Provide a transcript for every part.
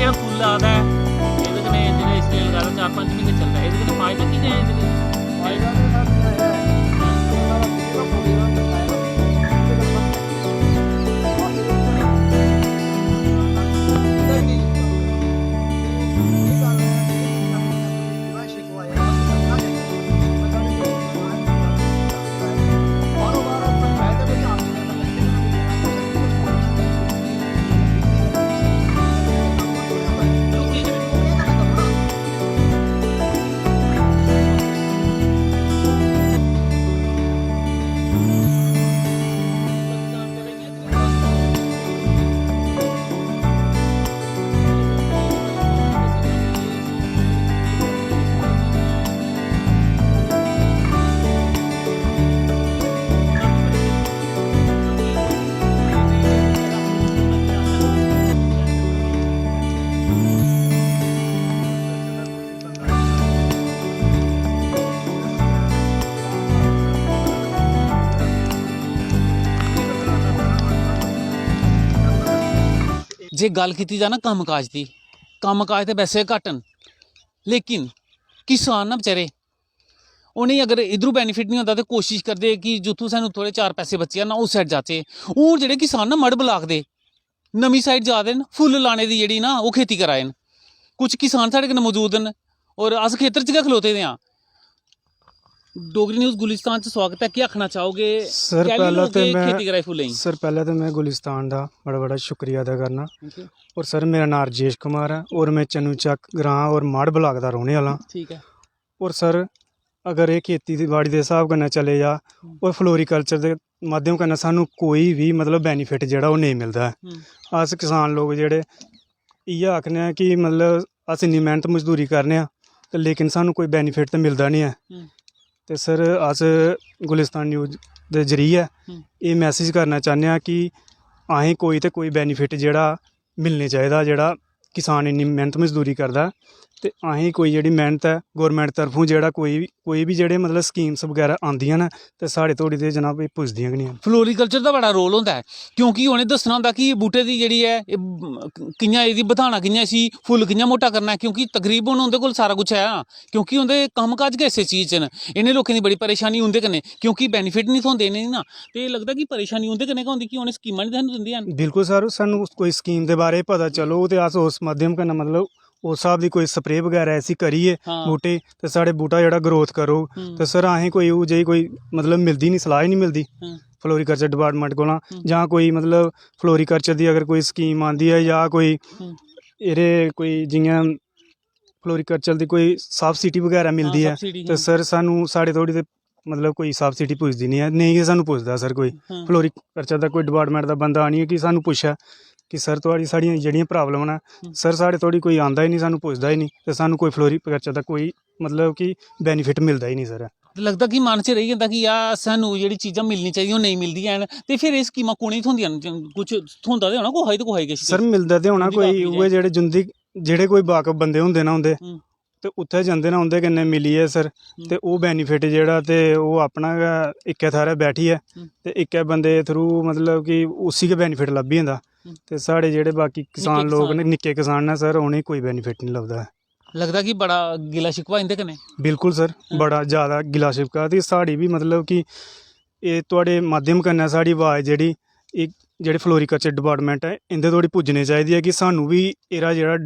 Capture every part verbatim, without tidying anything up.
जेह्ड़ा फुल्ल आ दा ऐ, एह्दे कन्नै जेह्ड़ा इसलै लगा दा चार पंज म्हीने चलदा ऐ, एह्दे कन्नै फायदा की ऐ एह्दे कन्नै? फायदा ते सानूं एह् ऐ, जे गल्ल कीती जा ना कम्म काज दी, कम्म काज ते वैसे घट्ट न, लेकिन किसान ना बेचारे, उ'नेंगी अगर इद्धरू benefit निं होंदा ते कोशिश करदे कि जित्थूं सानूं थोह्ड़े चार पैसे बची जान ना, उस side जाचै। हून जेह्ड़े किसान ना मढ़ block दे नमीं side जा दे न, फुल्ल लाने दी जेह्ड़ी ना ओह् खेती करा दे न। कुछ किसान साढ़े कन्नै मौजूद न और अस खेतर च गै खलोते दे आं। डोगरी न्यूज़ गुलिस्तान च स्वागत ऐ। केह् आखना चाहोगे? सर, कैह्ली पैह्लें लोक ते एह् में, खेती करा दे फुल्लें दी? सर, पैह्लें ते में गुलिस्तान दा बड़ा बड़ा शुक्रिया अदा करना। Thank you। और सर, मेरा नांऽ रजेश कुमार ऐ और में चन्नू चक्क ग्रांऽ और माड़ ब्लाक दा रौह्ने आह्ला आं। ठीक ऐ। और सर, अगर एह् खेती दी बाड़ी दे स्हाब कन्नै चले जा हम्म। और फ्लोरीकल्चर दे माध्यम कन्नै सानूं कोई बी मतलब benefit जेह्ड़ा ओह् नेईं मिलदा ऐ। हम्म। अस किसान लोक जेह्ड़े इ'यै आखने आं कि मतलब अस इन्नी मैह्नत मजदूरी करने आं ते लेकिन सानूं कोई benefit ते मिलदा निं ऐ। हम्म। ते सर, अस गुलिस्तान न्यूज़ दे जरिए हम्म। एह् message करना चाह्न्ने आं कि असें कोई ते कोई benefit जेह्ड़ा मिलने चाहिदा, जेह्ड़ा किसान इन्नी मैह्नत मजदूरी करदा ऐ ते असें कोई जेह्ड़ी मैह्नत ऐ गौरमैंट तरफों जेह्ड़ा कोई बी, कोई बी जेह्ड़े मतलब स्कीम्स बगैरा आंदियां न ते साढ़े धोड़ी ते जनाब एह् पुजदियां गै निं हैन। फ्लोरीकल्चर दा बड़ा रोल होंदा ऐ, क्योंकि उ'नें दस्सना होंदा कि बूह्टे दी जेह्ड़ी ऐ एह्, म, कि'यां एह्दी बधाना, कि'यां इसी फुल्ल कि'यां मोटा करना ऐ, क्योंकि तकरीबन उं'दे कोल सारा कुछ ऐ, क्योंकि उं'दे कम्म काज गै इस्सै चीज च न। इ'नें लोकें दी बड़ी परेशानी उं'दे कन्नै, क्योंकि benefit निं थ्होंदे इ'नेंगी ना, ते लगदा कि परेशानी उं'दे कन्नै गै होंदी कि उ'नें स्कीमां निं सानूं दिंदे हैन। बिल्कुल सर, सानूं कोई स्कीम दे बारे च पता चलो ते अस उस माध्यम कन्नै मतलब उस स्हाब दी कोई स्प्रे बगैरा ऐसी करियै हां। बूह्टे ते साढ़े बूह्टा जेह्ड़ा growth करो हम्म। ते सर असें कोई ओह् जेही कोई मतलब मिलदी निं, सलाह् ही निं मिलदी हम्म। फ्लोरीकल्चर डिपार्टमेंट कोला हम्म। जां कोई मतलब फ्लोरीकल्चर दी अगर कोई स्कीम आंदी ऐ जां कोई हम्म। एह्दे कोई जि'यां फ्लोरीकल्चर दी कोई सब्सिडी बगैरा हां, मिलदी ऐ सब्सिडी, ते हां। सर सानूं साढ़े धोड़ी ते मतलब कोई सब्सिडी पुजदी निं ऐ, नेईं गै सानूं पुजदा सर कोई। हां। फ्लोरीकल्चर दा कोई डिपार्टमेंट दा बंदा आनियै कि सानूं पुच्छै कि सर थुआढ़ी साढ़ियां जेह्ड़ियां प्रॉब्लम न, हम्म। सर साढ़े धोड़ी कोई आंदा ही निं, सानूं पुजदा ही निं ते सानूं कोई फ्लोरीकल्चर दा कोई मतलब कि benefit मिलदा ही निं सर। ते लगदा कि मन च रेही जंदा कि यार सानूं जेह्ड़ी चीजां मिलनी चाहिदियां ओह् नेईं मिलदियां हैन, ते फिर एह् स्कीमां कु'नें गी थ्होंदियां न? कुछ थ्होंदा ते होना कुसै गी ते कुसै गी किश ते। सर मिलदा ते होना तुं'दी कोई बाकी उ'ऐ ऐ। जेह्ड़े जिं'दी जेह्ड़े कोई बाकफ बंदे होंदे ना उं'दे, हम्म। ते उत्थै जंदे ना उं'दे कन्नै मिलियै सर, हम्म। ते ओह् benefit जेह्ड़ा ते ओह् अपना गै इक्कै थाह्रै बैठियै हम्म। ते इक्कै बंदे दे through मतलब कि उसी गै benefit लब्भी जंदा। हम्म। ते साढ़े जेह्ड़े बाकी किसान निक्के लोक न, किसान। निक्के किसान न सर, उ'नेंगी कोई benefit निं लभदा ऐ। लगदा कि बड़ा गिला शिकवा इं'दे कन्नै। बिल्कुल सर, हम्म। बड़ा जैदा गिला शिकवा ते साढ़ी बी मतलब कि एह् थुआढ़े माध्यम कन्नै साढ़ी अवाज जेह्ड़ी एह् जेह्ड़े फ्लोरीकल्चर डिपार्टमेंट ऐ इं'दे धोड़ी पुज्जनी चाहिदी ऐ कि सानूं बी एह्दा जेह्ड़ा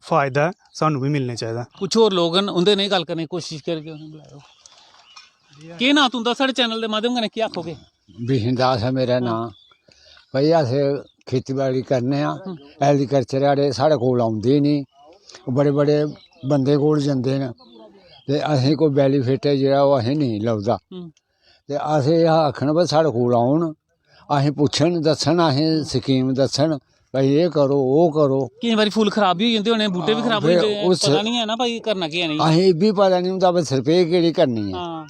फायदा ऐ सानूं बी मिलना चाहिदा। कुछ होर लोक न, उं'दे कन्नै गल्ल करने दी कोशिश करगे, उ'नेंगी बुलाओ। केह् नांऽ तुं'दा? साढ़े चैनल दे माध्यम कन्नै केह् आखोगे? बिशन दास ऐ मेरा नांऽ। भाई अस खेतीबाड़ी करने आं, हम्म। एग्रीकल्चर आह्ले साढ़े कोल औंदे निं, बड़े बड़े बंदे कोल जंदे न ते असें कोई benefit ऐ जेह्ड़ा ओह् असें नेईं लभदा। हम्म। ते अस एह् आखन भाई साढ़े कोल औन, असें पुच्छन, दस्सन, असें स्कीम दस्सन, भाई एह् करो, ओह् करो। केईं बारी फुल्ल खराब बी होई जंदे होने, बूह्टे बी हां, खराब होई फिर जंदे, उस पता निं ऐ ना भाई करना केह् ऐ नेईं। असें एह् बी पता निं होंदा भाई स्प्रे केह्ड़ी करनी ऐ। हां।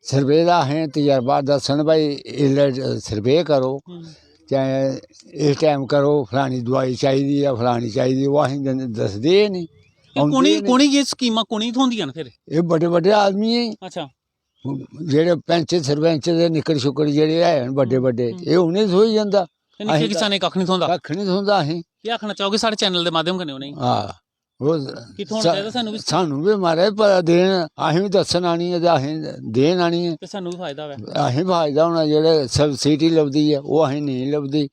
स्प्रे दा असें तजर्बा दस्सन भाई इसलै स्प्रे करो, हम्म। चाहे इस टाइम करो, फलानी दोआई चाहिदी ऐ, फलानी चाहिदी, ओह् असें दस्सदे गै निं, ते औंदे कु'नें, गै निं। कु'नें गी एह् स्कीमां कु'नें गी थ्होंदियां न फिर? एह् बड्डे बड्डे आदमियें गी। अच्छा। जेह्ड़े पैंच सरपैंच ते निक्कड़ शुक्कड़ जेह्ड़े हैन बड्डे हम्म, बड्डे, हम्म। एह् उ'नेंगी थ्होई जंदा। ते निक्के असें किसानें गी कक्ख निं थ्होंदा। कक्ख निं थ्होंदा असें। केह् आखना चाहोगे साढ़े चैनल दे माध्यम कन्नै उ'नेंगी? हां, ओह् कि थ्होना सा- चाहिदा सानू बी, सानू बी महाराज पता देन, असें बी दस्सन आनी ऐ ते असें देन आनी ऐ। ते सानू बी फायदा होऐ। असें फायदा होना, जेह्ड़े सब्सिडी लभदी ऐ ओह् असें नेईं लभदी,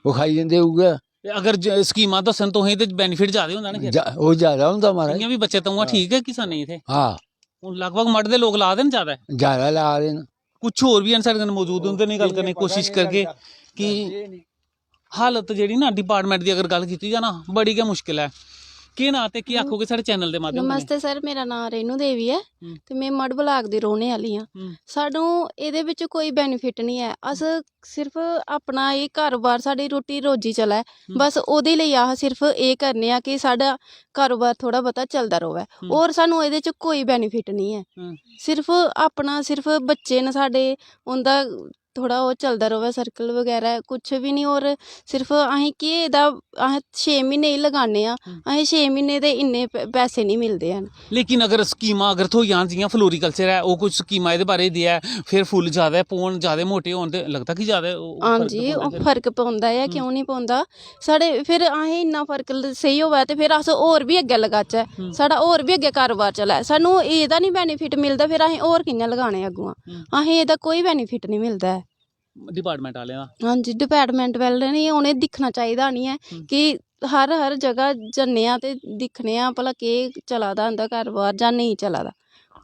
ओह् खाई जंदे उ'ऐ। ते अगर ज- स्कीमां दस्सन तुसें ते बेनिफिट ज्यादा होंदा ना फिर। जा- ओह् ज्यादा होंदा महाराज। इ'यां बी बच्चे तां उ'आं ठीक ऐ किसानें गी इत्थै। हां, हून लगभग मढ़ दे लोक ला दे न ज्यादा। ज्यादा ला दे न। कुछ होर बी हैन साढ़े कन्नै मौजूद, उं'दे नै गल्ल करने दी कोशिश करगे कि हालत जेह्ड़ी ना डिपार्टमेंट दी अगर गल्ल कीती जा ना, बड़ी गै मुश्किल ऐ। केह् नांऽ ते केह् आखोगे साढ़े चैनल दे माध्यम कन्नै? नमस्ते सर, मेरा नांऽ रेणु देवी ऐ हम्म। ते में मढ़ ब्लाक दी रौह्ने आह्ली आं। हम्म। सानू एह्दे बिच कोई बेनिफिट निं ऐ। अस सिर्फ अपना एह् कारोबार, साढ़ी रोटी रोजी चलै, हम्म। बस ओह्दे लेई अस सिर्फ एह् करने आं कि साढ़ा कारोबार थोह्ड़ा बहुता चलदा र'वै। हम्म। होर सानू एह्दे च कोई बेनिफिट निं ऐ। हम्म। सिर्फ अपना, सिर्फ बच्चे न साढ़े, उं'दा थोह्ड़ा ओह् चलदा र'वै, सर्कल बगैरा कुछ बी निं। होर सिर्फ असें केह् एह्दा, अस छे म्हीने ही लगाने आं, हम्म। असें छे म्हीने दे इन्ने प- पैसे निं मिलदे हैन। लेकिन अगर स्कीमां अगर थ्होई जान, जि'यां फ्लोरीकल्चर ऐ, ओह् कुछ स्कीमां एह्दे बारे च देऐ, फिर फुल्ल ज्यादा पौन, ज्यादा मोटे होन ते लगदा कि ज्यादा ओह् हां फर्क जी, पौंदा ओह् फिर। फर्क पौंदा ऐ, हम्म। क्यों निं पौंदा? साढ़े फिर असें इन्ना फर्क ल- सेही होऐ ते फिर अस होर बी अग्गें लगाचै, हम्म। साढ़ा होर बी अग्गें कारोबार चलै। सानू एह्दा निं बेनिफिट मिलदा, फिर असें होर कि'यां लगाने अग्गुआं? हम्म। असें एह्दा कोई बेनिफिट निं मिलदा ऐ। डिपार्टमेंट आह्लें दा। हां जी, डिपार्टमेंट आह्लें गी उ'नें दिक्खना चाहिदा निं ऐ हम्म। कि हर हर जगह जन्ने आं ते दिक्खने आं भला केह् चला दा उं'दा कारोबार जां नेईं चला दा।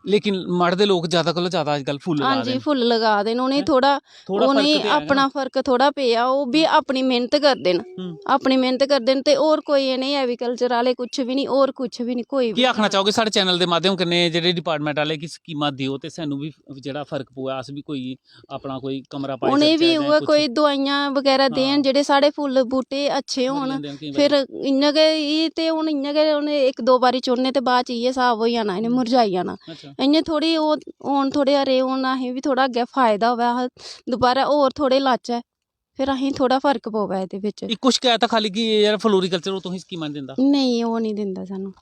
लेकिन मढ़ दे लोक ज्यादा कोला ज्यादा अजकल फुल्ल ला हां दे जी, न। फुल्ल लगा दे न, उ'नेंगी हैं? थोह्ड़ा थोह्ड़ा फर्क उ'नेंगी ते है ना। अपना फर्क थोह्ड़ा पेआ, ओह् बी अपनी मेह्नत करदे न, हम्म। अपनी मेह्नत करदे न ते होर कोई इ'नेंगी एग्रीकल्चर आह्ले कुछ बी निं, होर कुछ बी निं, कोई बी केह् आखना चाहोगे साढ़े चैनल दे माध्यम कन्नै, जेह्ड़े डिपार्टमेंट आह्ले, कि स्कीमां देओ ते सानू बी जेह्ड़ा फर्क पवै, अस बी कोई अपना कोई कमरा पाई उ'नेंगी बी सकचै जां उ'ऐ कुछ? कोई दवाइयां बगैरा देन, हां। जेह्ड़े साढ़े फुल्ल बूह्टे अच्छे मरी होन। जंदे न केईं फिर बारी। इ'यां गै एह् ते हून इ'यां गै उ'नें इक दो बारी चुनने ते बाद च इ'यै स्हाब होई जाना, इ'नें हम्म। मुरझाई जाना। अच्छा। इ'यां थोह्ड़ी ओह् हून थोह्ड़े हरे हून, असें बी थोह्ड़ा अग्गें फायदा होऐ, अस दोबारा होर थोह्ड़े लाचै, फिर असेंगी थोह्ड़ा फर्क पवै एह्दे बिच। इक्को शकैत ऐ खाली कि एह् जेह्ड़ा फ्लोरीकल्चर, ओह् तुसें स्कीमां निं दिंदा? नेईं, ओह् निं दिंदा सानू।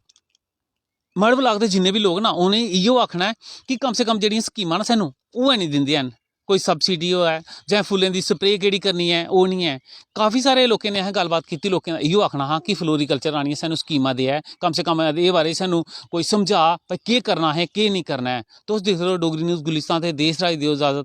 मढ़ ब्लाक दे जिन्ने बी लोक ना, उ'नें इ'यो आखना ऐ कि कम से कम जेह्ड़ियां स्कीमां ना सानू, ओह् निं दिंदे हैन। कोई सब्सिडी होऐ जां फुल्लें दी स्प्रे केह्ड़ी करनी ऐ, ओह् निं ऐ। काफी सारे लोकें ने असें गल्लबात कीती, लोकें दा इ'यो आखना हा कि फ्लोरीकल्चर आनियै सानू स्कीमां देऐ, कम से कम एह्दे बारे च सानू कोई समझा भाई केह् करना असें, केह् नेईं करना ऐ। तुस दिखदे र'वो डोगरी न्यूज़ गुलिस्तान ते देश राज देओ इजाजत।